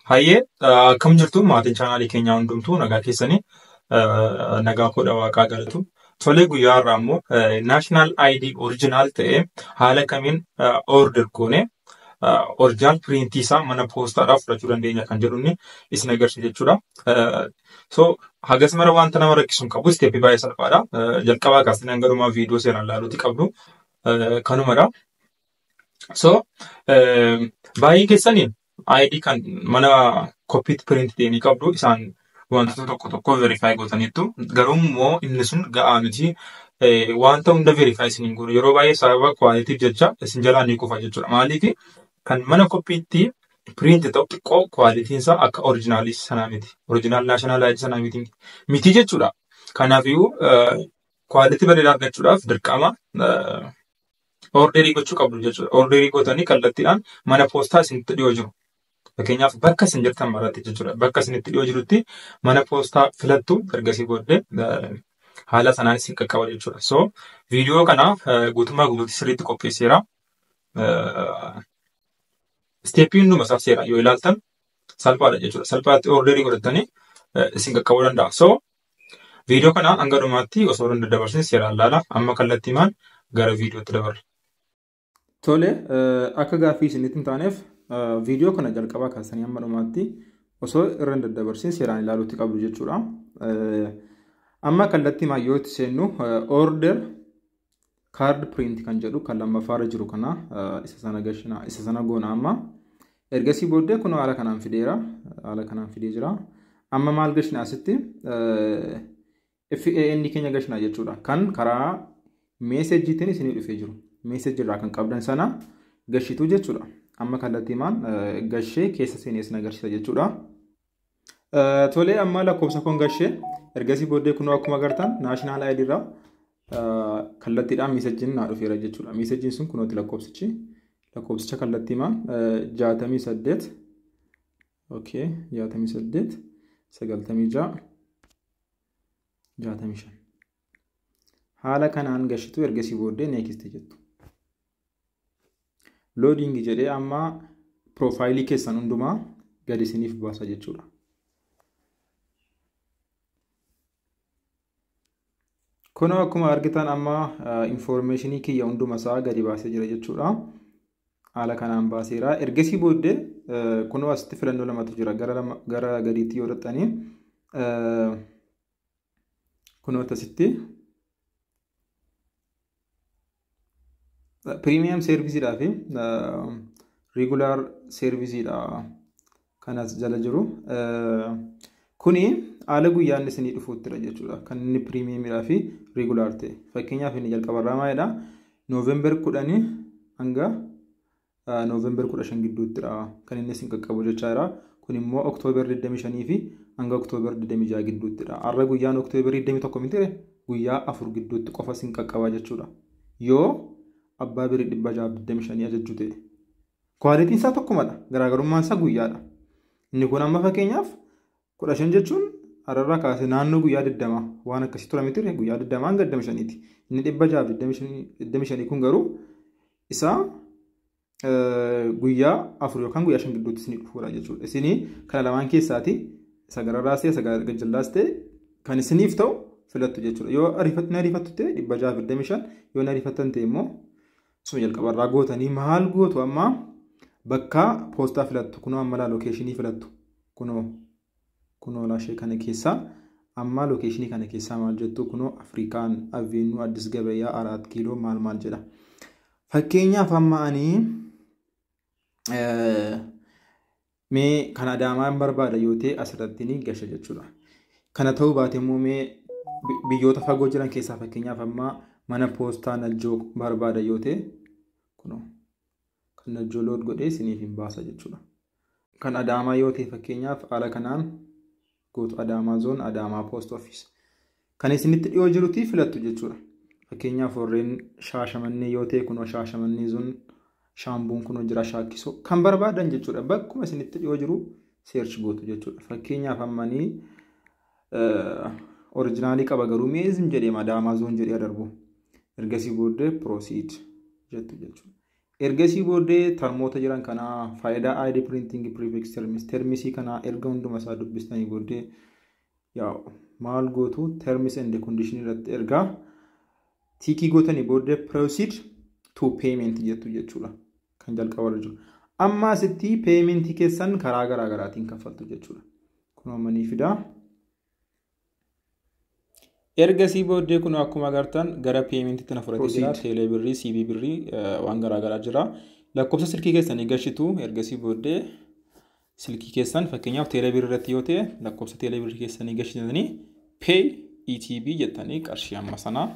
Hayyee, akkam jirtu maatiin chaanaalii keenyaa hundumtuu? Nagaa keessanii? Nagaa kodha, waaqaa galatu. Tolee, guyyaa har'aa immoo National ID original ta'ee haala kamiin order goone original printii isaa mana poostaadhaaf fudhachuu dandeenya kan jedhu isin agarsiisa jechuudha. So hagas mara wanta nama rakkisu hin qabu, stepii baay'ee salphaadha. Jalqabaa kaasanii hanga dhumaa viidiyoo seeraan ilaaluuti qabdu. Kanumadha. So baay'ee keessanii ID kan mana koppiitti print ta'e qabdu, isaan wantoota tokko tokko verify gootaniittu, garuu immoo inni sun ga'aa miti. Wanta hunda verify isin hin godhu. Yeroo baay'ee sababa qualityf jecha isin jalaa ni kufa jechuudha. Maaliif? Kan mana koppiitti print ta'u xiqqoo qualityn isaa akka originalii sanaa miti. Original national ID sanaa miti jechuudha. Kanaafiyyuu quality bareedaa argachuudhaaf dirqama orderii gochuu qabdu jechuudha. Orderii gootanii kallattiidhaan mana poostaa isinitti dhiyoo jiru. Fakkeenyaaf bakka isin jirtan maratti jechuudha. Bakka isinitti dhiyoo jirutti mana poostaa filattu, ergasii booddee haala sanaan isin qaqqaba jechuudha. So viidiyoo kana guutummaa guutuutti sirriitti qopheesseera. Stepii hunduma isaa seera yoo ilaaltan salphaadha jechuudha. Salphaatti orderii godhatanii isin qaqqabuu danda'a. So viidiyoo kana hanga dhumaatti osoo hin daddabarsin seeraan ilaala. Amma kallattiimaan gara viidiyootti dabarra. Tole, akka gaaffii isinitti hin taaneef viidiyoo kana jalqabaa kaasanii hamma dhumaatti osoo irra hin daddabarsin seeraan ilaaluutti qabdu jechuudha. Amma kallattiimaan yoo itti seennu, order card print kan jedhu kan lammaffaarra jiru kana isa sana gashina, isa sana goona amma. Ergasii booddee kun haala kanaan fideera. Haala kanaan fidee jira. Amma maal gashina? Asitti FAN keenya gashina jechuudha. Kan karaa messageiitiin isinii dhufee jiru. Messageii irraa kan qabdan sana gashitu jechuudha. Amma kallattiimaan gashee keessa seenee isin agarsiisa jechuudha. Tolee, amma lakkoofsa koon gashee, ergasii booddee kunoo akkuma agartan national ID irraa kallattiidhaan messageiin naa dhufeera jechuudha. Messageiin sun kunooti lakkoofsichi. Lakkoofsicha kallattiimaan 68, okay, 68 96 65 haala kanaan gashitu. Ergasii booddee next jettu. Loading jedhee amma profileii keessan hundumaa gadi isiniif baasa jechuudha. Kunoo akkuma argitan amma informationii kiyya hunduma isaa gadi baasee jira jechuudha. Haala kanaan baaseera. Ergasii booddee kunoo asitti filannoo lamatu jira. Gara gadiitti yoo dhaqxanii kunoo asitti premium serviceiidhaa fi regular serviceiidha kan as jala jiru. Kuni haala guyyaan isinii dhufuuttidha jechuudha. Kan inni premiumiidhaa fi regular ta'e. Fakkeenyaaf inni jalqabarraa maalidha? November 10 hanga November 15 gidduuttidha kan inni isin qaqqabu jechaa jira. Kun immoo October 25 fi hanga October 26 gidduuttidha. Har'a guyyaan October 21 miti, guyyaa 4 gidduutti qofa isin qaqqaba jechuudha. Yoo abbaa birii 625 ajajju ta'e. Qualityn isaa tokkumadha. Garaagarummaan isaa guyyaadha. Inni kun amma fakkeenyaaf 15 jechuun har'arraa kaasee naannoo guyyaa 20 waan akkasii tura miti, guyyaa 20 hanga 25ti. Inni 625 kun garuu isaa guyyaa 4 yookaan guyyaa 5 gidduutti isinii dhufuudha jechuudha. Isinii kana lamaan keessaati isa gararraas ta'e isa gajjallaas ta'e kan isiniif ta'u filattu jechuudha. Yoo ariifattu ta'e 625, yoo hin ariifattan ta'e immoo suma jalqabarraa gootanii maal gootu? Amma bakka poostaa filattu. Kunoo amma laa locationii filattu, kunoo laashee kana keessaa amma locationii kana keessaa maal jettu? Kunoo Afrikaan Avenue, Addis Gabayaa, Araat Kiiloo maal maal jedha. Fakkeenyaaf amma ani mee kan Adaamaan barbaada yoo ta'e asirratti ni gasha jechuudha. Kana ta'uu baate immoo mee biyyoota fagoo jiran keessaa fakkeenyaaf amma mana poostaa Najjoo barbaada yoo ta'e, kunoo kan Najjoo load godhee isiniif hin baasa jechuudha. Kan Adaamaa yoo ta'e fakkeenyaaf haala kanaan gootu, Adaamaa zone, Adaamaa post office. Kan isinitti dhiyoo jirutti filattu jechuudha. Fakkeenyaaf warreen Shaashamannee yoo ta'e, kunoo Shaashamannee zone, Shaambuun kunoo jira, Shaakkisoo kan barbaadan jechuudha. Bakkuma isinitti dhiyoo jiru search gootu jechuudha. Fakkeenyaaf ammanii originalii qaba garuu meezim jedhee Adaamaa zone jedhee darbu. Ergasii booddee proceed jettu jechuudha. Ergasii booddee termoota jiran kanaa, faayidaa ID printing prefix terms, termisii kanaa erga hunduma isaa dubbistanii booddee, yaa maal gootu? Terms and condition irratti ergaa tick gootanii booddee proceed to payment jettu jechuudha. Kan jalqaba jiru. Amma asitti paymentii keessan karaa garaa garaatiin kaffaltu jechuudha. Kun amma ni fidaa. Ergasii booddee kun akkuma agartan gara paymentiitti na fudhatee jira. Teelee birrii, CBE birrii, waan garaa garaa jira. Lakkoofsa silkii keessanii gashitu. Ergasii booddee silkii keessan, fakkeenyaaf teelee birrii irratti yoo ta'e, lakkoofsa teelee birrii keessanii gashitanii pay ETB jettanii qarshii amma sanaa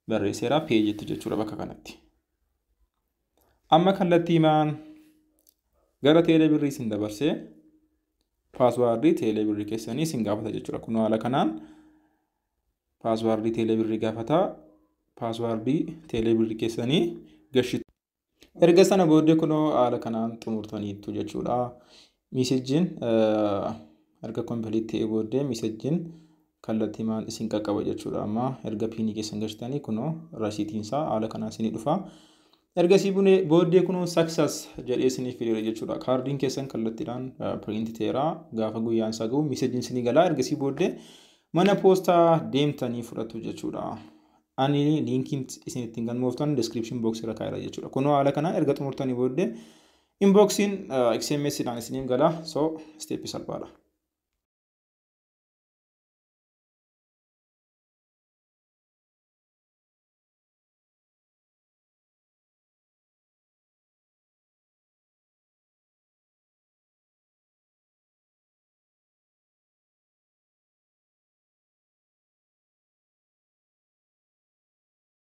barreesseera, pay jettu jechuudha bakka kanatti. Amma kallattii maan gara teelee birrii isin dabarsee passwordii teelee birrii keessanii isin gaafata jechuudha. Kun haala kanaan passwordii teelee birrii gaafata. Passwordii teelee birrii keessanii gashitu. Erga sana booddee kunoo haala kanaan xumurtaniittu jechuudha. Messageiin erga complete ta'ee booddee messageiin kallattii maan isin qaqqaba jechuudha. Amma erga PINii keessan gashitanii kunoo rasiitiin isaa haala kanaan isinii dhufa. Ergasii booddee kunoo success jedhee isiniif fideera jechuudha. Kaardiin keessan kallattiidhaan print ta'eera. Gaafa guyyaan isaa gahu messageiin isinii gala. Ergasii booddee mana poostaa deemtanii fudhatu jechuudha. Ani linkiin isin ittiin galmooftan description box irra kaa'eera jechuudha. Kunoo haala kanaan erga xumurtanii booddee inboxiin SMS dhaan isiniif gala. So step salphaadha.